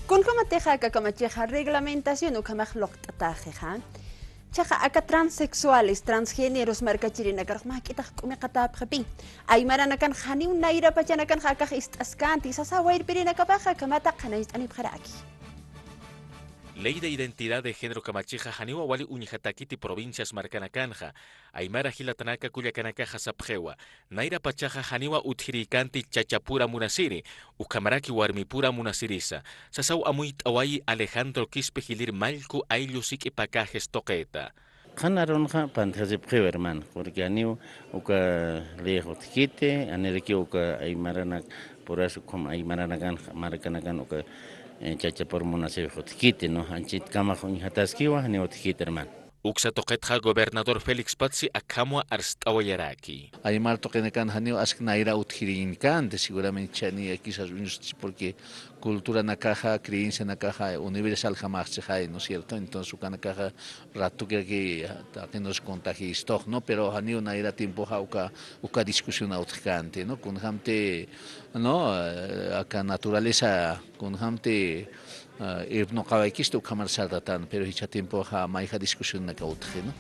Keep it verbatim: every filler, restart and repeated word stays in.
Kunjamatixa aka kamachixa reglamentación ukhamax luqt'ataxixa. Chaxa aka transexuales, transgéneros markachirinakarux mä juk'itax k'umiqatäpxipi. Aymaranakan janiw nayra pachanakanxa akax ist'askänti, sasa wayrpirinakapaxa akhamata qhanañcht'anipxaraki. Ley de identidad de género kamachixa janiwa wali uñjatakiti provincias markanakanxa, aymara jilatanaka kullakanakaxa sapxiwa, nayra pachaxa janiwa utjirïkänti chachapura munasiri, ukhamaraki warmipura munasirisa, sasaw amuyt'awayi Alejandro Quispe Jilïr Mallku ayllu sik'i pakäjis tuqita. Qhan arunxa pantjasipxiw, hermano, porque janiw uka leyx utjkiti, janirakiw uka aymaranak, purasu ukham aymaranakan, markanakan uka, eh, chachapur munasipix utjkiti, ¿no? Anchitkamax uñjataskiwa, janiw utjkiti, hermano. Uksa tuqitxa gobernador Félix Patzi akhamwa arst'awayaraki. Aymar tuqinakan janiw ask nayra utjirïnkänti, seguramente chaniya quizás uñusti, porque culturanakaxa, creencianakaxa universaljamaxchixay, ¿no es cierto? Entonces ukanakaxa ratukiraki taqinus contagiistux, ¿no? Pero janiw nayra tiempoxa uka, uka discusión utjkänti, ¿no? Kunjamti, ¿no? Eh, aka naturaleza kunjamti, eh, irpnuqawaykisti ukhamar sartatan, pero jichha tiempoxa mayja discusionnaka utji, ¿no?